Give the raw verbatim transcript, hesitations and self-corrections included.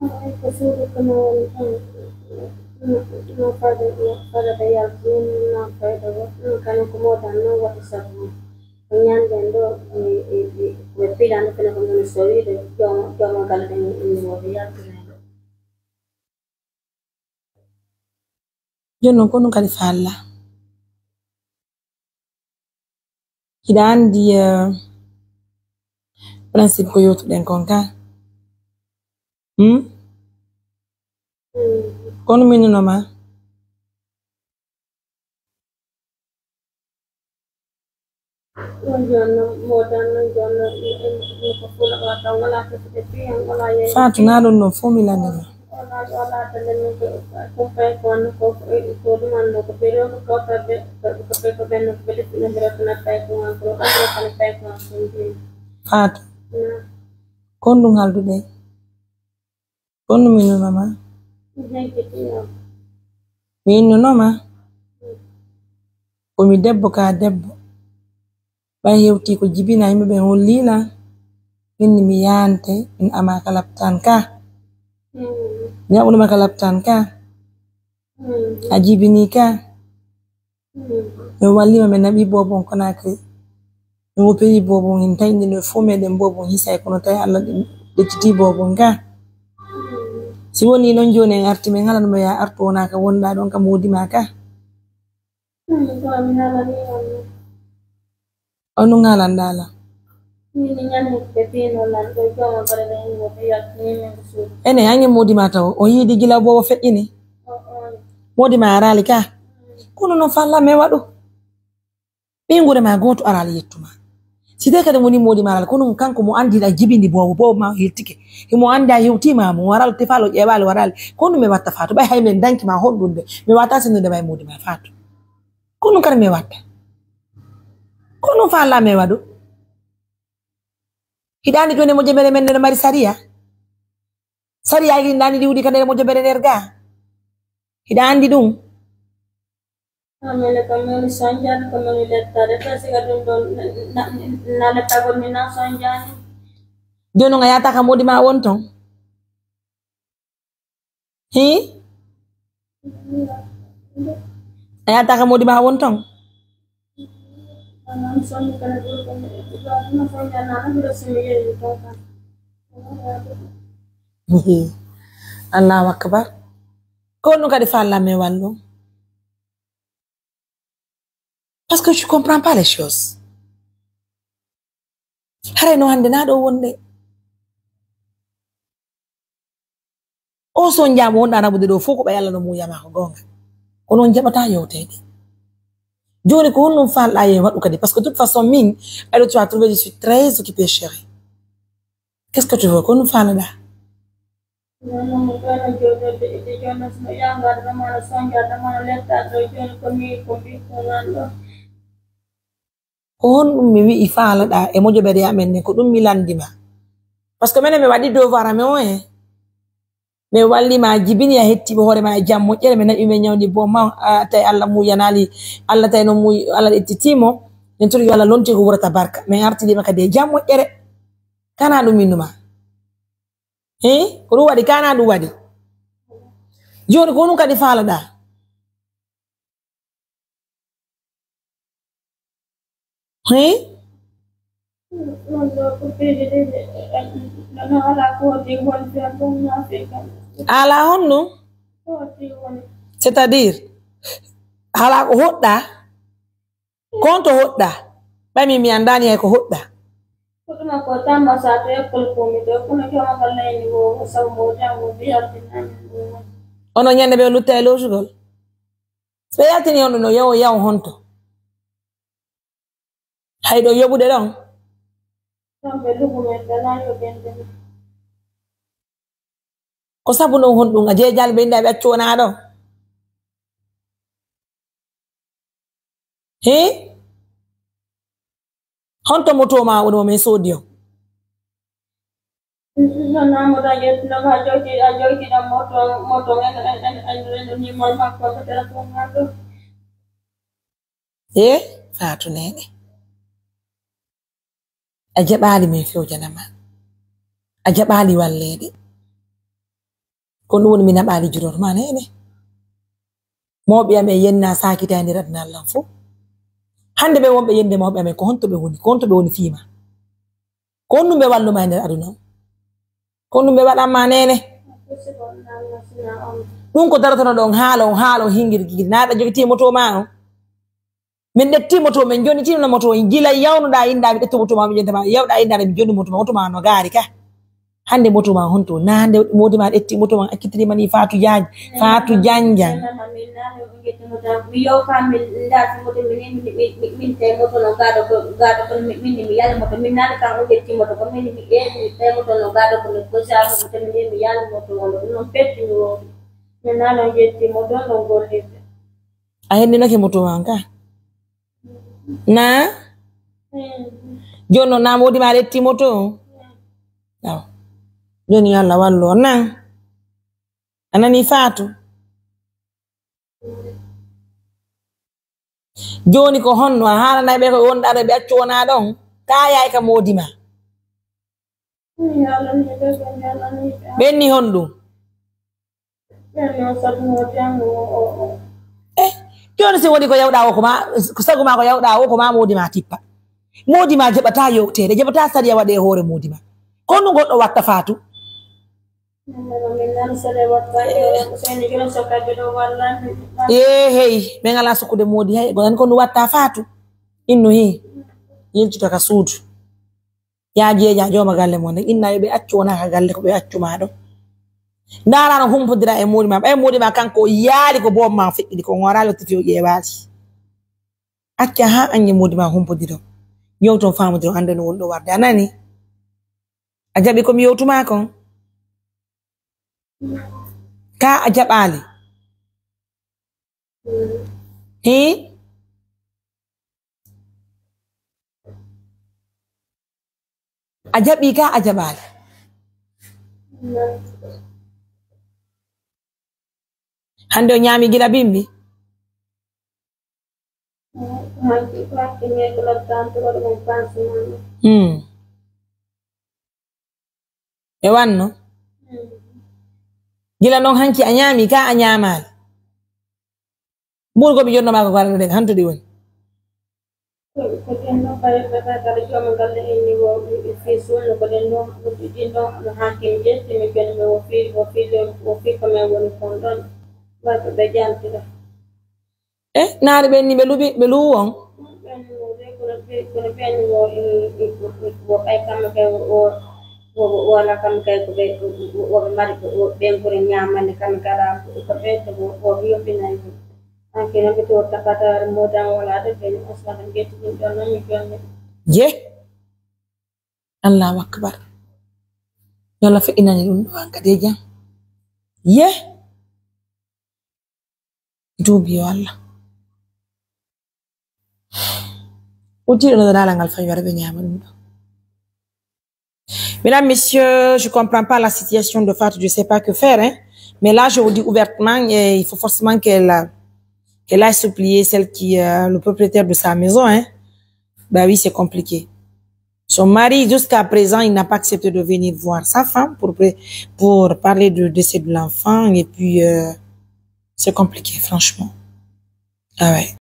Ko suudu kono woni ɗon, no, no fayda, no fayda yaltini, no fayda wo, no kano ko modan, no waɗi sabu. Ko ñanden ɗo, e, e, e, ɓe pilano kene ko moni sowiɗo, jooma, jooma galle ɗen, e, e, wooɓe yaltinani. Jooni noon, ko ɗum kadi faalla. Hiɗa anndi, eh, principe ko yewtuɗen kon ka? Hmm? Kono min no ma? Ɗum jonno modan non jonno ko fula wata wala ko fete piyan wala ye. Faatu na ɗum ɗon fof mi lanndata. Wala wala tande min ko ko fay ko an ko ko ɗum an ko be ro ko ko be ko be ko ben ko be de na be ko na fay ko an ko an ko na fay ko an ko. Faatu. Na. Kon ɗum halduɗe. Kono mi nunoma. Mi nunoma. Ko mi debbo ka debbo. Ɓay hewti ko jibina yimɓe ɓe hollila. Min mi yante, min ama ka laptan ka. Mi haɓunoma ka laptan ka. A jibini ka. Min wallima, min naɓi boobon Conakry. Min woppiri boobon, en tawi nde ɗo fof meɗen boobon hisay, kono tawi Allah ɗum ɓedditi boobon ga. Si woni noon jooni en arti, min halan mo ya artu wona ka wonɗa ɗon ka moodi ma ka. On ɗum haalanɗa ala. Ene hange moodi ma taw. O yiidi gila boobo feƴƴini. Moodi ma araali ka. Kono noon falla men waɗu. Ɓeynguure ma gooto araali yettuma. Si tawi kadi woni moodi ma araali, kono kanko mo anndi a jibini boobo, boobo ma o yiltike. Himo anndi a hewtima mo, o araali tefal, o ƴeewaali, o araali. Kono mi watta Faatu, ɓay hay min danki ma honɗunde. Mi wata sinnude ma e moodi ma Faatu. Kono kadi mi watta. Kono falla mi waɗu. Hiɗa anndi jooni mojobere men no mari sariya? Sariya ɗin ɗani ɗi wudi ka nder mojobere nder ga. Hiɗa anndi ɗum? Amene ko min sonjani, ko min lettade. Ɓe siga ɗum ɗon na, na, na lettagol min na sonjani. Jooni non a yahata ka moodi ma won ton? Hi? A yahata ka moodi ma won ton? Allahu akbar. Ko honɗum kadi falla mi wallu? Parce que je comprends pas les choses. Haray no hannde na ɗo wonde. O so njaamo wonɗa naɓude ɗo fof ko ɓay Allah no muuyama ko goonga. Kono on jaɓata yewteede. Jooni ko honɗum falɗa e waɗu kadi? Parce que de toute façon min, aɗo tu as trouvé, je suis très occupée, chérie. Qu'est-ce que tu veux? Ko honɗum falaɗa? Noon mo ɗono jooɗorde ede jono sino yangade ɗo mana sonjade ɗo mana lettade ɗo jooni ko mi ko mbi ko nan ɗo. Ko honɗum mi wi'i faalaɗa e mojobere amen nden? Ko ɗum mi landima. Parce que menen mi waɗi devoir amen o, e mi wallima, jibini a hetti hoore ma e jam moƴƴere, mi naɓi, mi ñawni bo ma, a, tawi Allah muyanaali, Allah tawi noon muy, Allah ƴettitimo. Min turi yo Allah lonti ko wurata barka. Min artidima kadi e jam moƴƴere. Kana ɗum innuma? He? Ko ɗum waɗi, kana ɗum waɗi? Jooni ko honɗum kadi faalaɗa? He? Ala honno? C'est-à-dire, ala ko hoɗɗa? Kon to hoɗɗa? Ɓay min mi andaani hay ko hoɗɗa. Ko ɗum ko tamba sa to école ko mi ɗo, kono jooma ko layni wo, wo sabu mo janngo biyartinani mo. Ono ñande ɓe lutta e lowtugol. So ɓe yaltini on ɗo no yawo yawo honto? Hay ɗo yoɓude ɗon. Kamɓe lugu men ɓe na yoɓende. Ko sabu non honɗum a jeejaali ɓe inda ɓe accu wona ɗo? He? Honto moto ma woni mo min soodi on? Non, non, moto a ƴetti, non, a jokki, a jokki ɗon moto, moto en, en, en, en, en, nimol makko ko téléphone makko. E Faatu Neene. A jaɓaali min fewjanama. A jaɓaali walleede. Kono ɗum woni mi naɓaali juror ma nene. Mawɓe amen yenna saakitaade nder aduna Allah fof. Hannde ɓe wonɓe yende mawɓe amen ko honto ɓe woni? Ko honto ɓe woni fiima? Ko honɗum ɓe walluma e nder aduna o? Ko honɗum ɓe waɗanma nene? Ɗum ko darotono ɗon haala on, haala on hingiri gigiri. Na aɗa jogiti moto ma on? Min ƴetti moto, min jonnitino moto on. Gila yawnuɗa inda mi ƴettu moto ma, mi jonta ma. Yawɗa inda mi jonni moto ma, moto ma no gaari ka. Hannde moto ma honto? Na hannde moodi ma ƴetti moto ma, accitiri ma ni Fatou Diagne, Fatou Diagne Diagne. Mi yow kam min ndaati moto min min min min tawi moto no gaado ko gaado ko min min mi yalla moto min naani kam o ƴetti moto ko min mi ƴeewi mi tawi moto no gaado ko min ko sa moto min mi yalla moto on ɗum noon petti mi woowi. Min naano ƴetti moto no gollirde. A hendinake moto ma ka? Na? Jooni noon na moodi ma ƴetti moto? Awa. Jooni yo Allah wallu on na? A nani Fatou? Jooni ko honno a haalanay ɓe ko wonɗa ɗo ɓe accu wona ɗon? Ka yaay ka moodi ma. Ɓenni honɗum? Eh, jooni si woni ko yawɗa o ko ma, ko sagu ma ko yawɗa o ko ma moodi ma tippa. Moodi ma jaɓata yewteede, jaɓata sariya waɗe e hoore moodi ma. Ko honɗum goɗɗo watta Fatou? Ee, hey, min alaa sukkude moodi hay, ko tan ko ndu watta Fatou. Innu hi, yiltito ka suudu. Yaa jeeja jooma galle mon, inna yo ɓe accu wona ka galle ko ɓe accu ma ɗo. Ndaara no humpodira e moodi ma, ɓay moodi ma kanko o yaali ko boom ma feƴƴini ko ngooraali o tufi o ƴeewaali. Acca haa annye moodi ma humpodiro. Yewton faamodiro annde no woni ɗo warde. A nani? A jaɓi ko mi yewtuma kon? Ka a jaɓaali? Hii? A jaɓi ka a jaɓaali? Hannde o ñaami gila bimbi? Hmm. E wanno? Gila noon hanki a ñaami ka a ñaamaali? Mbuuru ko mi jonnoo maa ko ko aɗa ɗum hantude woni. Ko, ko ɗen ɗon ɓay-, ɓay-, ɓay-, ɓay-, jooma galle en ni wo, ɓe fii suuno, ko ɗen ɗon, ɗin ɗon no hanki mi ƴetti, mi jonni mi wo fii, wo fii le-, wo fii ko men woni kon ɗon. Ɓay ko ɓe jantira. Eh, naari ɓen ni ɓe luɓi, ɓe luwi won. Ɓen ni wo, ɓe kono ɓe, kono ɓen ni wo, eh, eh, wo, wo, wo ɓay kamma kay wo, wo, wo, wo wala kamma kay ko ɓe, wo, wo, wo ɓe mari ko, wo ɓen ɓuri ñaamande kamma kala ko ɓe to wo, wo yoɓinay ko. An kene ɓe to tapata modan wala de ɓe ni osma tan ɓe to ɗum ɗon non mi jonni. Je. Allahu akbar. Yo Allah feƴƴinane ɗum ɗo hankadi e jam. Ye. Duubi yo Allah. Uddiɗo no dalagal fawi wara ɓe ñaama ɗum ɗo. Mesdames, messieurs, je comprends pas la situation de Fatou, je sais pas que faire, hein. Mais là, je vous dis ouvertement, eh, il faut forcément qu'elle, euh, qu'elle aille supplier celle qui, euh, le propriétaire de sa maison, hein. Bah oui, c'est compliqué. Son mari, jusqu'à présent, il n'a pas accepté de venir voir sa femme pour, pour parler du décès de l'enfant. Et puis, euh, c'est compliqué, franchement. Ah ouais.